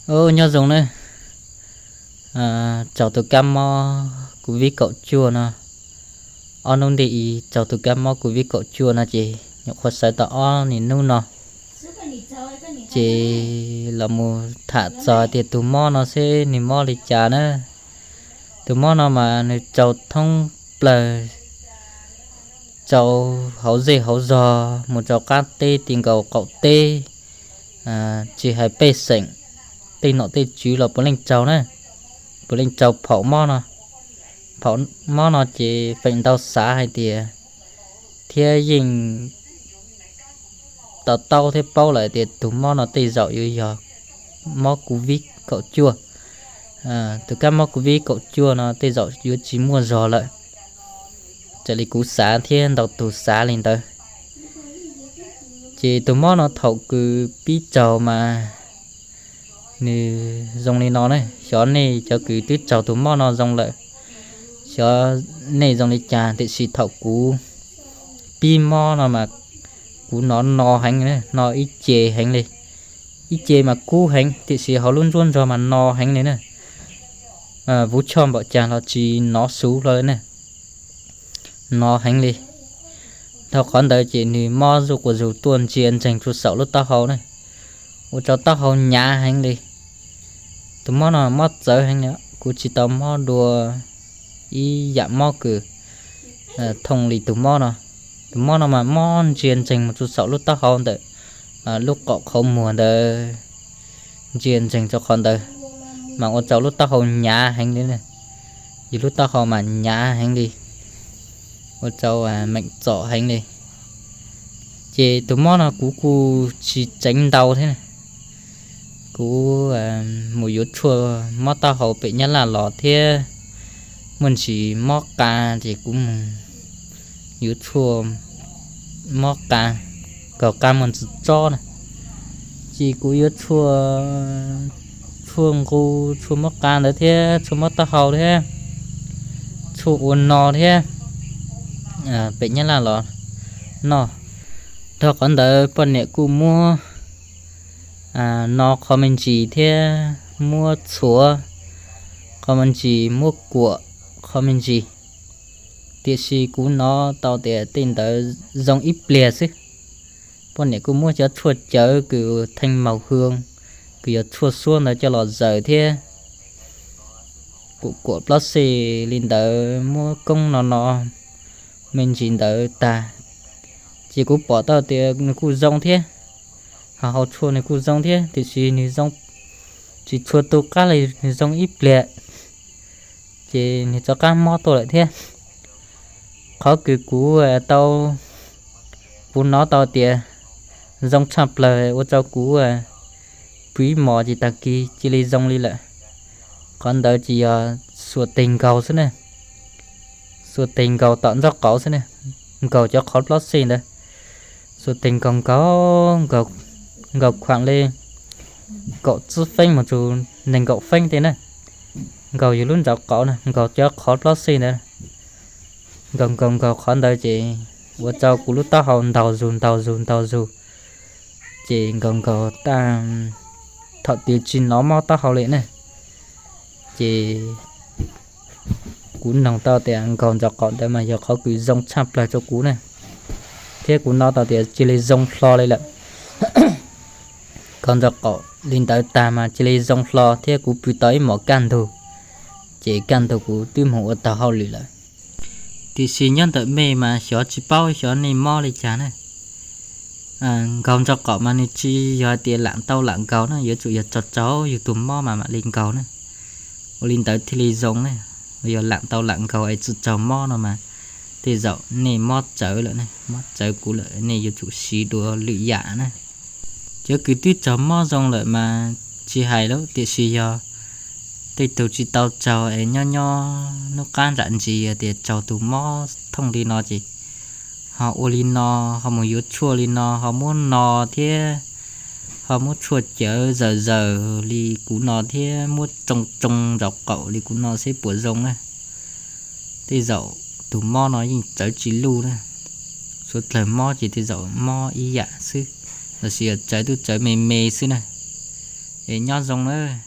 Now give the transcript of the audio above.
Ub, nyob zoo nawb. Tsaug tus kab mob covid kaum cuaj no, ob hnub ntej i tsaug tus kab mob covid kaum cuaj no ces nyuam qhuav sawv tau ob hnub no ces los mus tham txog tias tus mob no seb nws mob li cas na. Tus mob no mas nws tsaug thoob plaws, tsaug hauv zej hauv zog mus rau qab teb ti nkaus qaum teb, tsis hais pej xeem, tej nom tej tswv los puav leej tsaug na, puav leej tsaug phaum mob no. Phaum mob no ces feem ntau xav hais tias, thiab yeej to taub thiab paub lawm tias tus mob no tej zaum yuav yog mob covid kaum cuaj. Tus kab mob covid kaum cuaj no tej zaum yuav tsis muaj zog lawm, raws li kuv xav thiab ntau tus xav li ntawd. Ces tus mob no thaum kws pib tsaug mas nws zoo li no ne, xyov nej cov kws twb tsaug tus mob no zoo lawm, xyov nej zoo li cas, tiam sis thaum kuv pib mob no mas kuv hnov no heev, no ib ce heev li. Ib ce mas kub heev tiam sis hauv lub nruab nrog mas no heev li na. Vuv choj npaum cas los tsis hnov suv hlo li na, no heev li. Dhau qhov ntawd ces nws mob zuj quas zus tuaj ntsia ntsees rua saum lub taub hau na, ua rau taub hau hnyav heev li. Tus mob no mob txawv heev li, kuv tsis tau mob dua ib yam mob kws thooj li tus mob no. Tus mob no mas mob ntsia ntsees mus rua saum lub taub hau ntawm lub qaum qhov muag ntawd, ntsia ntsees rau qhov ntawd mas ua rau lub taub hau hnyav heev li, yus lub taub hau mas hnyav heev li, ua rau meem txom heev li. Ces tus mob no kuv kuj tsis tseev ntau thiab. Kuv mus yuav tshuaj mob taub hau pem Nyab Laj los thiab, muaj ntsis mob qa ces kuv mus yuav tshuaj mob qa, nkaus qa muag ntxim tsob na. Ces kuv yuav tshuaj, tshuaj nqus, tshuaj mob qa ntawd thiab tshuaj mob taub hau thiab tshuaj ua no thiab pem Nyab Laj los noj. Dhau qhov ntawd poj niam kuj muab no qho me ntsis thiab muab txhuav qho me ntsis, muab kuam qho me ntsis. Tiam sis kuv hnov tau tias tej ntawd zoo ib pliag xwb. Poj niam kuj muab cov tshuaj cawv kws theej maus hwm, kws yog tshuaj suab ntawd coj los zaws thiab kuam kuam plaub xij li ntawd, muab koob no no me ntsis ntawd tag, ces kuv pom tau tias nws kuj zoo thiab. Ho hau tshuaj nws kuj zoo thiab, tiam sis nws zoo, tsis tshua tu qab li, nws zoo ib pliag ces nws rov qab mob tuaj lawm thiab. Qhov kws kuv tau, kuv hnov tau tias zoo tshaj plaws ua rau kuv pw ib hmos ces tag kis cia li zoo li lawm, qhov ntawd ces yog xuas tes nkaug xwb ne. Xuas tes nkaug tom ntsob qauv xwb ne, nkaug cov qhov plaub xij ntawd. Xuas tes nkaug nkaug, nkaug khuam li kaum txwb feeb mus rau nees nkaum feeb tej na. Nkaug yus lub ntsob qauv na, nkaug cov qhov plaub xij ntawd. Nkaug nkaug nkaug qhov ntawd ces ua rau kuv lub taub hau ntaug zus ntaug zus ntaug zus. Ces nkaug nkaug tag, thaum twg tsis hnov mob taub hau li ne. Ces kuv noog tau tias nkaug ntsob qauv ntawd mas yog qhov kws zoo tshaj plaws rau kuv ne, thiab kuv hnov tau tias cia li zoo hlo li lawm. Nkaug ntsob qauv li ntawd tag mas cia li zoo hlo thiab kuv pw tau ib hmos kaj ntug, ces kaj ntug kuv twb mus ua tau hauj lwm lawm. Tiam sis nyob ntawm mej mas xyov tsis paub xyov nej mob li cas ne. Nkaug ntsob qauv mas nws tsis yog hais tias lam tau lam nkaug na, yuav tsum yog tsaug tsaug yus tus mob mas mam li nkaug na. Ua li ntawd thiaj li zoo ne. Yog lam tau lam nkaug es tsis tsaug mob no mas tej zaum nej mob tsawv lawm ne, mob tsawv kuv lawm, nej yuav tsum siv dua lwm yam na. Cov kws twb tsaug mob zoo lawm mas tsis hais lawm, tiam sis yog tej tug tsis tau tsaug es nyob nyob hnub qab nram ntsis tias tsaug tus mob thooj li no ces ho ua li no, ho mus yuav tshuaj li no, ho muab no thiab, ho muab tshuaj cawv zaws zaws li kuv no thiab muab tsoo tsoo ntsob qauv li kuv no seb puas zoo na. Tej zaum tus mob no yeej tsawv tsis luj na. Suav dlawg mob ces tej zaum mob ib yam xwb, los sis yog tsawv twb tsawv me me xwb na. Es nyob zoo nawb.